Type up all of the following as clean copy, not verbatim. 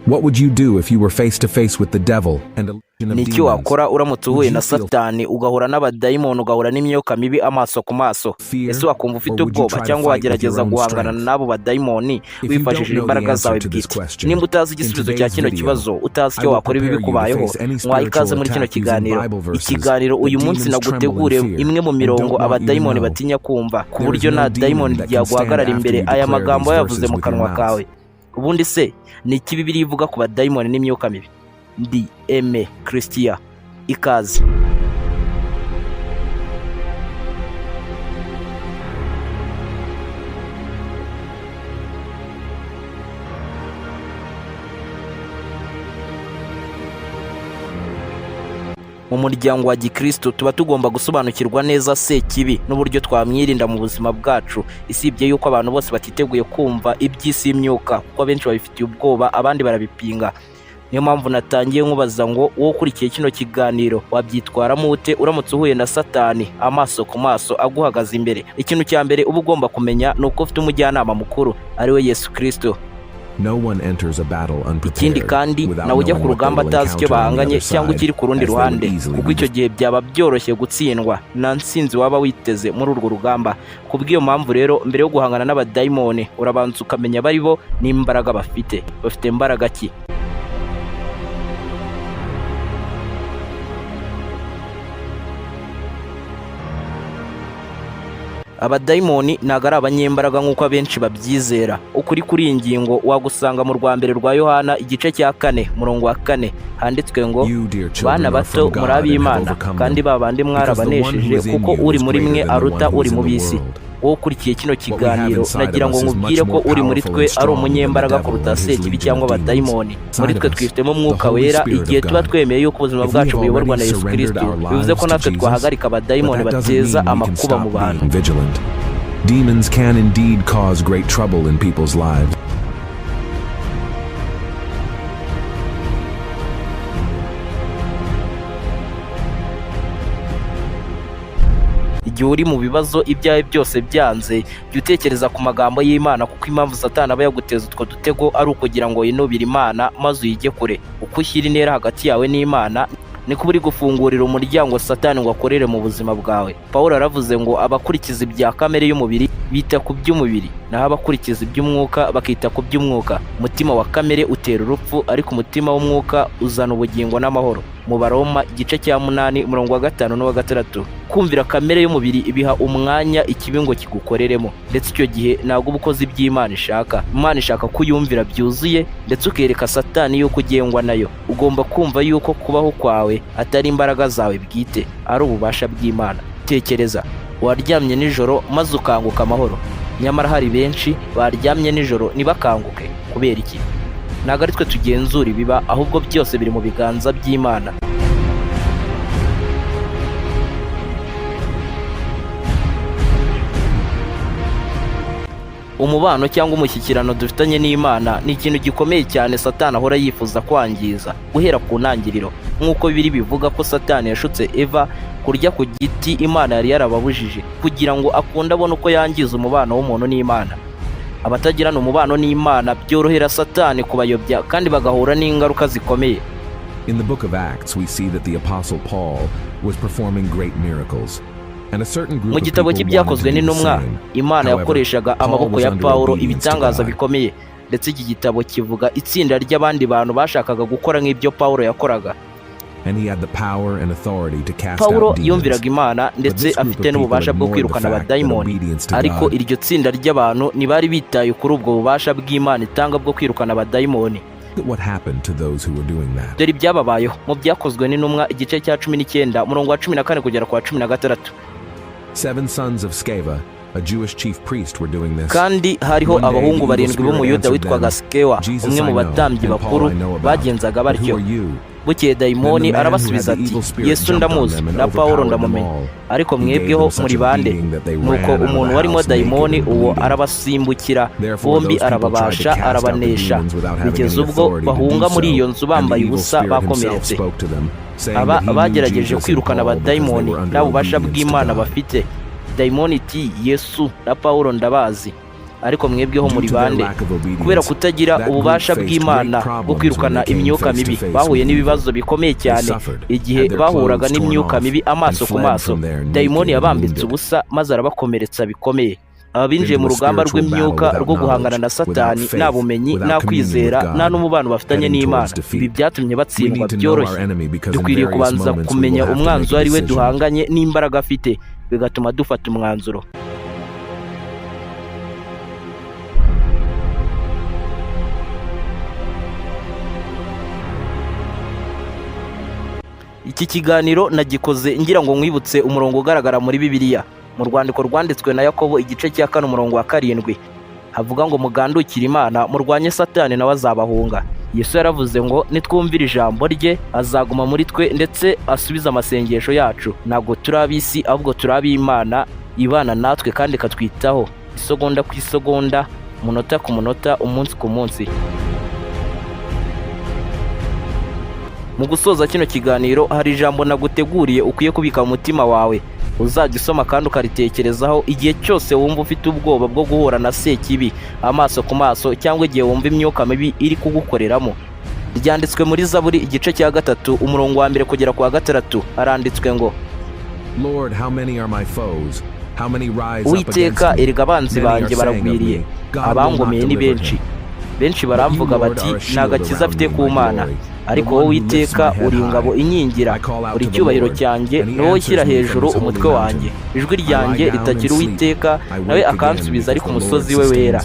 What would you do if you were face to face with the devil and a legion of Ni iki demons? wakora uramutse uhuye Would na you feel Satani, ugahura n'abadayimoni, ugahura n'imyuka mibi amaso ku maso? fear, Ese wakumva ufite or would you ubwoba try to cyangwa fight with your wagerageza own guhangana strength? n'abo badayimoni If you don't wifashishije know the imbaraga answer zawe to this bwite? question, Nimba utazi in igisubizo cya today's kino video, kibazo, utazi I icyo will wakora ibi prepare you to bikubayeho, face any mwaha spiritual ikaze muri kino attack using kiganiro. Bible verses Ikiganiro that uyu munsi demons tremble in naguteguriye fear imwe mu and mirongo don't want you to abadayimoni know. batinya kumva, ku There is buryo no nta demon dayimoni that can stand ryaguhagarara after imbere you aya declare magambo these wayavuze verses mu with your kanwa mouth. kawe. Ubundi se ni iki Bibiliya ivuga ku badayimoni n'imyuka mibi? Ndi Aime Christian, ikaze. Mu muryango wa gikristo tuba tugomba gusobanukirwa neza Sekibi n'uburyo twamwirinda mu buzima bwacu, isibye yuko abantu bose batiteguye kumva iby'isi y'imyuka, kuko abenshi babifitiye ubwoba, abandi barabipinga. Niyo mpamvu natangiye nkubaza ngo wowe ukurikiye kino kiganiro wabyitwaramo ute uramutse uhuye na Satani amaso ku maso aguhagaze imbere? Ikintu cya mbere uba ugomba kumenya ni uko ufite umujyanama mukuru, ari we Yesu Kristo. No one enters a battle Ikindi unprepared kandi without nawe ujya ku knowing what they rugamba will atazi icyo encounter on the bahanganye other cyangwa side, ikiri ku rundi as they would ruhande, easily kuko be icyo gihe byaba byoroshye gutsindwa, nta ntsinzi waba witeze muri urwo rugamba. Ku bw'iyo mpamvu rero, mbere yo guhangana n'abadayimoni urabanza ukamenya abari bo n'imbaraga bafite. Bafite imbaraga ki? Abadayimoni ntabwo ari abanyembaraga nk'uko abenshi babyizera. Ukuri kuri iyi ngingo wagusanga mu rwa mbere rwa Yohana, igice cya 4, murongo wa 4, handitswe ngo: You, dear children, "Bana are bato, from God muri and have ab'Imana, overcome kandi them, ba bandi because the one who mwarabanesheje, is in kuko you uri is muri greater mwe than the aruta one who uri is in mu the b'isi." world. Wowe ukurikiye kino What we have kiganiro, inside nagira of ngo us is much nkubwire ko more uri muri powerful twe and ari strong than the umunyembaraga devil kuruta and his Sekibi legion cyangwa of demons. abadayimoni. Muri Inside twe of us, twifitemo the Umwuka Holy Wera. Spirit Igihe of tuba God. twemeye yuko ubuzima If we bwacu have buyoborwa already na Yesu surrendered Kristo, our bivuze lives ko to natwe Jesus, twahagarika but abadayimoni that doesn't bateza mean we can amakuba mu stop bantu. being vigilant. Demons can indeed cause great trouble in people's lives. Igihe uri mu bibazo, ibyawe byose byanze, jya utekereza ku magambo y'Imana, kuko impamvu Satani aba yaguteza utwo dutego ari ukugira ngo winubire Imana maze uyijye kure. Uko ushyira intera hagati yawe n'Imana, niko uba uri gufungurira umuryango Satani ngo akorere mu buzima bwawe. Pawulo yaravuze ngo abakurikiza ibya kamere y'umubiri bita ku by'umubiri, naho abakurikiza iby'umwuka bakita ku by'umwuka. Umutima wa kamere utera urupfu, ariko umutima w'umwuka uzana ubugingo n'amahoro. Mu Baroma, igice cya 8, umurongo wa 5 n'uwa 6. Kumvira kamere y'umubiri ibiha umwanya ikibi ngo kigukoreremo, ndetse icyo gihe ntabwo uba ukoze iby'Imana ishaka. Imana ishaka ko uyumvira byuzuye, ndetse ukereka Satani yuko ugengwa nayo. Ugomba kumva yuko kubaho kwawe atari imbaraga zawe bwite, ari ububasha bw'Imana. Tekereza waryamye nijoro maze ukanguka amahoro, nyamara hari benshi baryamye nijoro ntibakanguke. Kubera iki? Ntabwo ari twe tugenzura ibiba, ahubwo byose biri mu biganza by'Imana. Umubano cyangwa umushyikirano dufitanye n'Imana ni ikintu gikomeye cyane Satani ahora yifuza kwangiza guhera ku ntangiriro, nk'uko biri bivuga ko Satani yashutse Eva kurya ku giti Imana yari yarababujije, kugira ngo akunde abone uko yangiza umubano w'umuntu n'Imana. Abatagirana umubano n'Imana byorohera Satani kubayobya, kandi bagahura n'ingaruka zikomeye. In the book of Acts, we see that the Apostle Paul was performing great miracles, and a certain group Mu of gitabo people wanted cy'Ibyakozwe to do the n'Intumwa, same. Imana However, yakoreshaga Paul amaboko was ya under Pawulo obedience to ibitangaza God. bikomeye, ndetse iki gitabo kivuga itsinda ry'abandi bantu bashakaga gukora nk'ibyo Pawulo yakoraga. And he had the power and authority to cast Pawulo out demons. yumviraga Imana, But ndetse this group afite of people n'ububasha bwo ignored the kwirukana fact that abadayimoni, obedience to ariko God iryo tsinda ry'abantu ntibari bitaye kuri ubwo bubasha bw'Imana itanga bwo kwirukana abadayimoni. Look at what happened to those who were doing that. Dore ibyababayeho mu Byakozwe n'Intumwa, igice cya 19, umurongo wa 14 kugera ku wa 16. Seven sons of Sceva, a Jewish chief priest, were doing this. Kandi hariho One day the abahungu evil barindwi spirit b'Umuyuda answered witwaga them, Sikewa, Jesus umwe I mu know, batambyi and Paul bakuru, I know about, bagenzaga but who batyo. are you? Bukeye Then the dayimoni man who had arabasubiza the ati: evil spirit "Yesu jumped on ndamuzi, them and na Pawulo overpowered them ndamumenya, all. ariko He gave mwebweho them such muri a bande?" beating that they Nuko ran out of umuntu the warimo house naked dayimoni and uwo bleeding. arabasimbukira Therefore, bombi, those people tried to arababasha, cast out the arabanesha, demons without having bigeza any ubwo authority to do bahunga muri so, iyo nzu and the bambaye evil ubusa, spirit himself bakomeretse. spoke to them, saying Aba that he knew bagerageje Jesus and kwirukana Paul because they abadayimoni were under nta bubasha obedience to bw'Imana God. bafite. Dayimoni iti: "Yesu na Pawulo ndabazi, Ariko mwebweho Due muri to their bande? lack of obedience, Kubera kutagira that group ububasha faced bw'Imana great problems bwo when kwirukana they came imyuka face to mibi, face bahuye with n'ibibazo bikomeye cyane suffered, igihe had their bahuraga clothes torn n'imyuka off, mibi amaso and ku fled maso. from there naked Dayimoni and yabambitse wounded. ubusa maze arabakomeretsa bikomeye. Aba binjiye mu Into a rugamba spiritual rw'imyuka battle rwo without guhangana na knowledge, Satani without nta faith, bumenyi, without nta communion kwizera, with God, nta n'umubano bafitanye heading n'Imana. towards defeat. Ibi byatumye We batsindwa need to know our byoroshye. enemy because in Dukwiriye various kubanza moments we kumenya will have to umwanzi make uwo a ari we decision. duhanganye n'imbaraga afite, bigatuma dufata umwanzuro. Iki kiganiro nagikoze ngira ngo nkwibutse umurongo ugaragara muri Bibiliya, mu rwandiko rwanditswe na Yakobo igice cya 4 umurongo wa 7, havuga ngo mugandukire Imana, murwanye Satani nawe azabahunga. Yesu yaravuze ngo nitwumvira ijambo rye azaguma muri twe ndetse asubize amasengesho yacu. Ntabwo turi ab'isi ahubwo turi ab'Imana ibana natwe kandi ikatwitaho isegonda ku isegonda, umunota ku munota, umunsi ku munsi. Mu gusoza kino kiganiro hari ijambo naguteguriye ukwiye kubika mu mutima wawe, uzajya usoma kandi ukaritekerezaho igihe cyose wumva ufite ubwoba bwo guhura na Sekibi amaso ku maso, cyangwa igihe wumva imyuka mibi iri kugukoreramo. Ryanditswe muri Zaburi igice cya 3 umurongo wa 1 kugera ku wa 6, haranditswe ngo: Lord, how many are my foes? How many rise up Uwiteka, against me? erega abanzi Many are banjye saying of baragwiriye, me, God will not abangomeye ni deliver benshi. him. Benshi baramvuga bati nta gakiza afite ku Mana. Ariko wowe Uwiteka uri ingabo inkingira, uri icyubahiro cyanjye, ni wowe ushyira hejuru umutwe wanjye. Ijwi ryanjye ritakira Uwiteka, nawe akansubiza ari ku musozi we wera.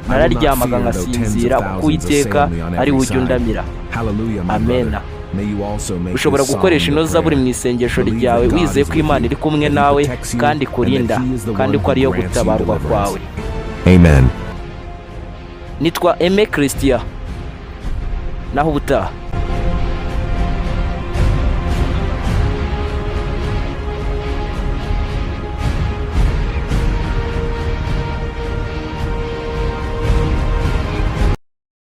Nararyamaga nkasinzira, kuko Uwiteka ari we ujya undamira. Amena. Ushobora gukoresha ino zaburi mu isengesho ryawe wizeye ko Imana iri kumwe nawe kandi ikurinda, kandi ko ariyo gutabarwa kwawe. Amen. Nitwa Aime Christian. Naho ubutaha.